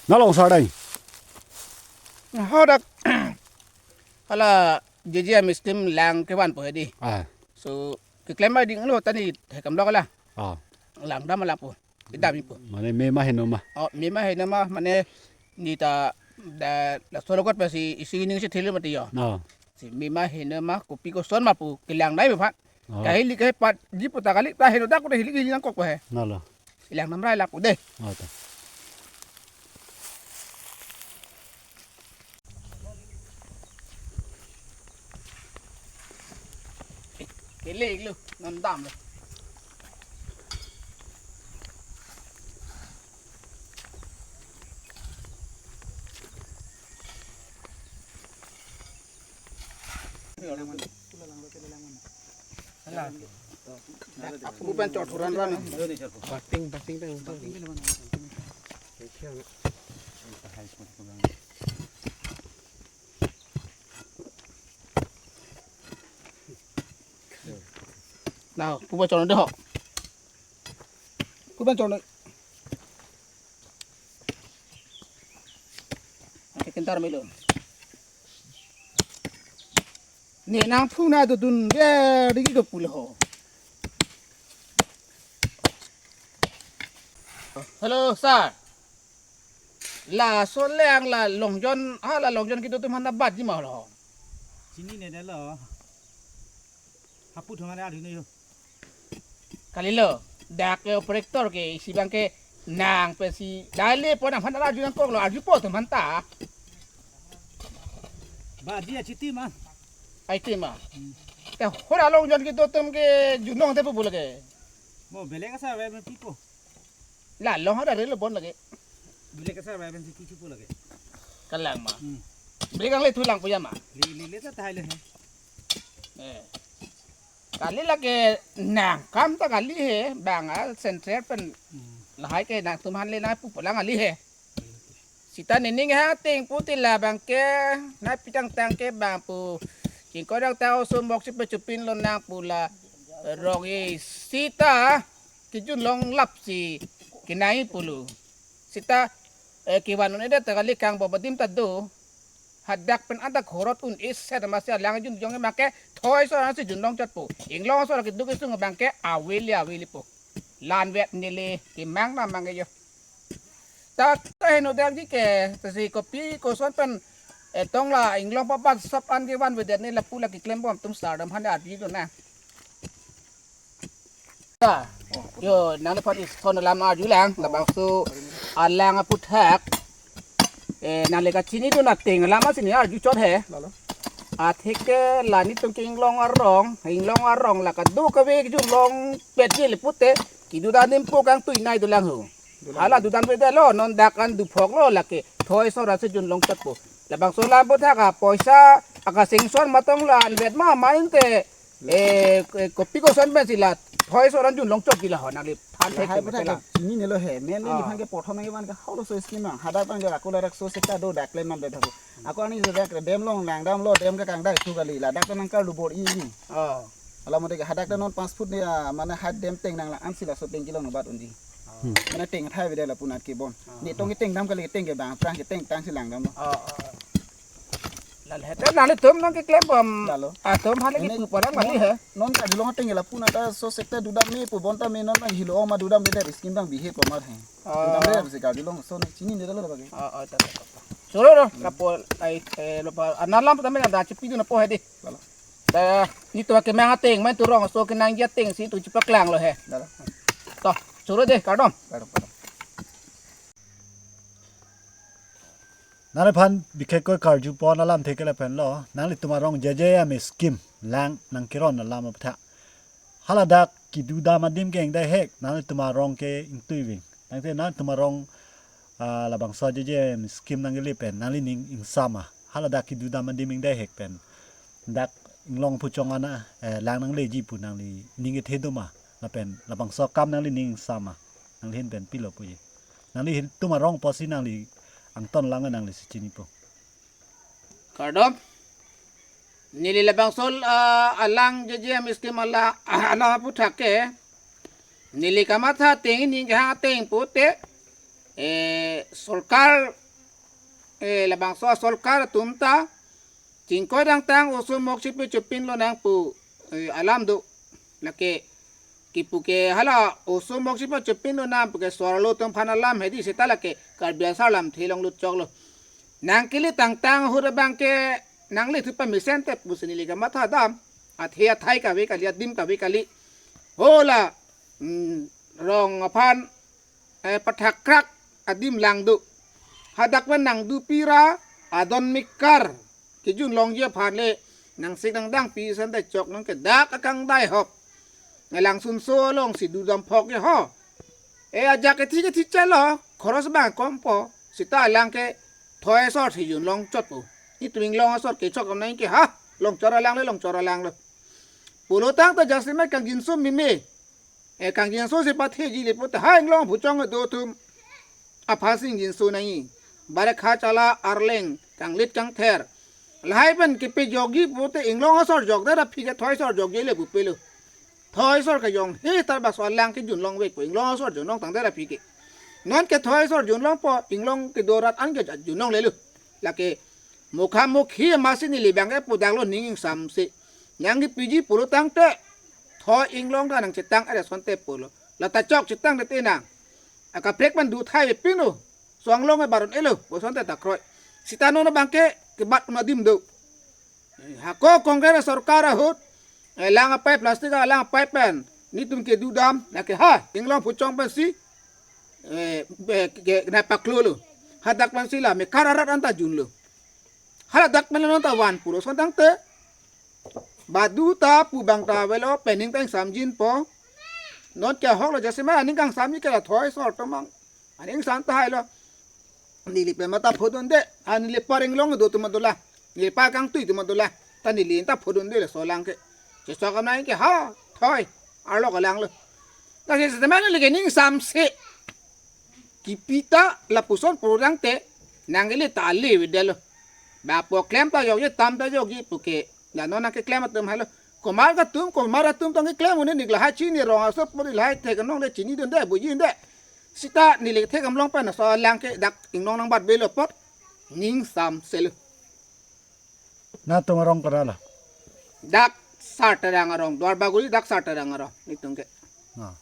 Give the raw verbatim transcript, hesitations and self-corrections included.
Nalong sardai. Hadak hala J J M scheme lang kevanpo hedi. Ah. So keklem ading lo ta ne hekam lok la. Ah. Langdam lapu. Kedam ipo. Mane me ma heno ma. Oh, me ma heno ma, mane ne ta da laso logot pasi isi ning si thili mati yo. Ah. Si me ma heno ma kopi koson ma pu kelang nai me phan. Oh. Kahili ke pat di pu ta kali ta heno dak ko hili hili nangkok pa he. Nalo. Ilang namrai lak ude. Oh, ta. Kele iglo, non dam lo. Apu ban chot huran ran. Pating, pating, pating. Now, pu ban chot de ho. Pu ban chot. Ake kentar melo. Ne nang phuna do dun ge digi do pulo ho. Hello, sir. Laso lang la Longjon, ha la Longjon kedo atum aphan ta bat ji ma lo. Chinine det lo. Hapu thong ada arju ne yo. Kalilo, dak ke operator ke isi abang ke nang pensi dale pon aphan arju nangkok lo, arjupo atum aphan ta. Ba dia chiti ma. Ai ti ma. Hmm. Te hora Longjon kedo atum ke junong te pu lake. Mo belek asar bai pipo. La long hora relo bon lake. Belek asar bai pipo lake. Kalang ma. Hmm. Belek ang le thu lang puya ma. Li li le ta thai le he. Eh. Kali lake nang kam ta kali he, bang al central pen. Hmm. Lahai ke nangtum aphan le nangpu pulang kali he. Sita nening ha ting pu ti la abang ke, nangpi tangtang ke bang pu. Chingko dang ta oso mok si pechupin lonang pu la rong-e sita kejun longlap si kenai pulo. Sita, eh, kevan un-edet ta kali kang bo badim ta do. Hadak pen adak horot un-e set masi alang jun jong abang ke thoi so si jun longchotpo. Inglong so keduk isung abang ke awele awele po. Lanvet nele kemang na mang yo. Ta ta heno dak ji ke, ta si kopi koson pen etong la inglong pabat sop an kevan vedet ne lapu la keklem bom atum sardam aphan arju do na. Ta, yo, nangliphan ison alam arju lang, labangso alang aputhak. Eh, nangli kachini do na ting alam asi ne arju chot he. Lalo. Atheke la netum ke inglong arong, inglong arong la kado kave kejun longpet je le pute, kedo dam adim po kangtui nai dolang ho. Dolang. Hala do dam pet lo, non dak an dophok lo lake, thoi so ra si jun longchotpo. Labangso alam aputhak apoisa, aka singson matong la anvet ma, ma inte, eh, eh, kopi koson pensi la, thoi so ra jun longchot ji la ho, nangliphan thek lahai aputhak la. Chinine lo he, men Ah. Neliphan ke prothom nangkevan ke halaso scheme nang, hadak abang ke ako ladak so sekta do dak klem nam de thaku. Ako ani so dak dam along langdam lo, dam ke kangdai thu kali, ladak ta nangkarlu bor-i ji. Oh. Hala mode ke hadak ta non panch foot ne, ah, mane height dam teng nang la ansi laso teng kelong bat unji. Hmm. Mane teng thai vede lapu nat ke bon. Ah. Ne tong keteng dam kali, teng ke bang prang keteng tang si langdam lo. Oh, oh, oh. La le ta nanglitum nang keklem bom. Lalo. Atum hale ke Ini pu parang kali he. Non karjulong teng ke lapu nat ta so sekta do dam me pu bonta me non ma hilo ma do dam de scheme bang bihe pamar he. Ah. Do dam de si karjulong so ne chinine lo lake. Ah, ah, ta, ta, ta. Choro lo, lapu ai, eh, lapu, ah, alam ta me na da chipi do na po he di. Lalo. Ta, netum kemang ateng, main tu rong, so kenangji ateng si tu chipaklang lo he. Lalo. To, choro de, kardom. Kardom, kardom. Nangliphan bikhek koi karju pon alamthe ke lapen lo, nanglitum arong J J M scheme lang nangkeron alam aputhak. Haladak kedo dam adim ke ingdai hek, nanglitum arong ke ingtui ving. Tangte nanglitum arong, ah, labangso J J M scheme nangkele pen, nanglining ingsam ma. Haladak kedo dam adim ingdai hek pen. Dak inglong pu chong ana, eh, lang nangleji pu nanglining kethe do ma. Lapen labangso akam nanglining ingsam ma. Nangli ahin pen pilo puji. Nanglitum arong pusi nangli angton lang nangli si chinipo. Kardom. Neli labangso, ah, alang J J M scheme ala, alang aputhak ke. Neli kamatha ateng, ning ha ateng pute. Eh, sorkar, eh, labangso asorkar atum ta chingkoi dangtang oso moksi pu chepinlo nang pu, eh, alam do. Lake kipu ke hala oso moksi pu chepinlo nang pu ke sorlo atum aphan alam hedi, seta lake Karbi asar lamthe along lutchoklo. Nang kili tangtang ahut abang ke nangli thu pamesen te pusi neli kamatha dam. Athe athai kave kali, adim kave kali. Hola, mm, rong aphan, eh, pathakrak adim lang do. Hadak pen nangdupi ra adon mikar kejun longji aphan le nangsik nangdangpi asonte chok nang ke dak akang dai hop. Nang langsunso alongsi dudam phok ye ho. E ajak kethi kethi chelo, khoros bang kompo, seta alang ke thoi asor si jun long chotpo. Itum inglong asor kechok kam nang ke ha, long chor alang le, long chor alang le. Pulo tangte jasemet kangjinso meme. E kangjinso si patheji le pute ha inglong phuchong do atum aphan si ingjinso nangji. Barekha chala arleng kanglit kangther. Lahai pen kepejokji pute inglong asor jokdet aphi ke thoi asor jokji le pupelo. Thoi asor kejong he tar baso alang kejun longvekpo inglong asor jun longtangdet aphi ke. Non ke thoi asor jun longpo, inglong kedo rat an ke jun longlelo. Lake mukha mukhi masi neli bang ke pudaklo ning ingsamse. Nang kepiji pulo tangte thoi inglong ta nangchetang are asonte pulo. Lata chok chetang te nang. Akaprek man du thai pinu. Suang long e baron elo, pu asonte ta kroi. Seta non abang ke kebat un adim do. Hako Congress sorkar ahut, eh, lang apai plastic alang apai pen, netum kedudam, lake ha, inglong phuchong pensi, eh, be, ke, na paklolo. Hadak pensi la, mekar arat anta junlo. Haladak pen non ta van pulo ason tangte. Badu ta pu bang ta avelo, pen ning ta ingsamjinpo. Non ke ahok lo jasemet aning kangsamji ke la thoi asor tomang. Aning ingsan tahai lo. Neli pen mata phodunde. Ha neli par inglong do atum dolang. Neli par kangtui atum dolang. Ta neli ta phodunde laso alang ke. Chechok kam nang ke ha. Thoi. Arlo kalang lo. Ta si jasemet neli ke ning ingsamse. Kipi ta lapuson prodang te. Nang kili ta ale avedetlo. Ba po klem ta jokji, tam ta jokji pu ke. La non nang keklem atum helo. Komat atum, komat atum tong keklem un-e, nik lahai chini rong aso pori lahai thek nong le chinidunde, bujinde. Seta neli thek amlong pen laso alang ke dak inglong nangbatbelo apot ning ingsamselo. Nangtum arong kara la? Dak Sarterang arong, Duarbagori dak Sarterang arong, netum ke. Ah.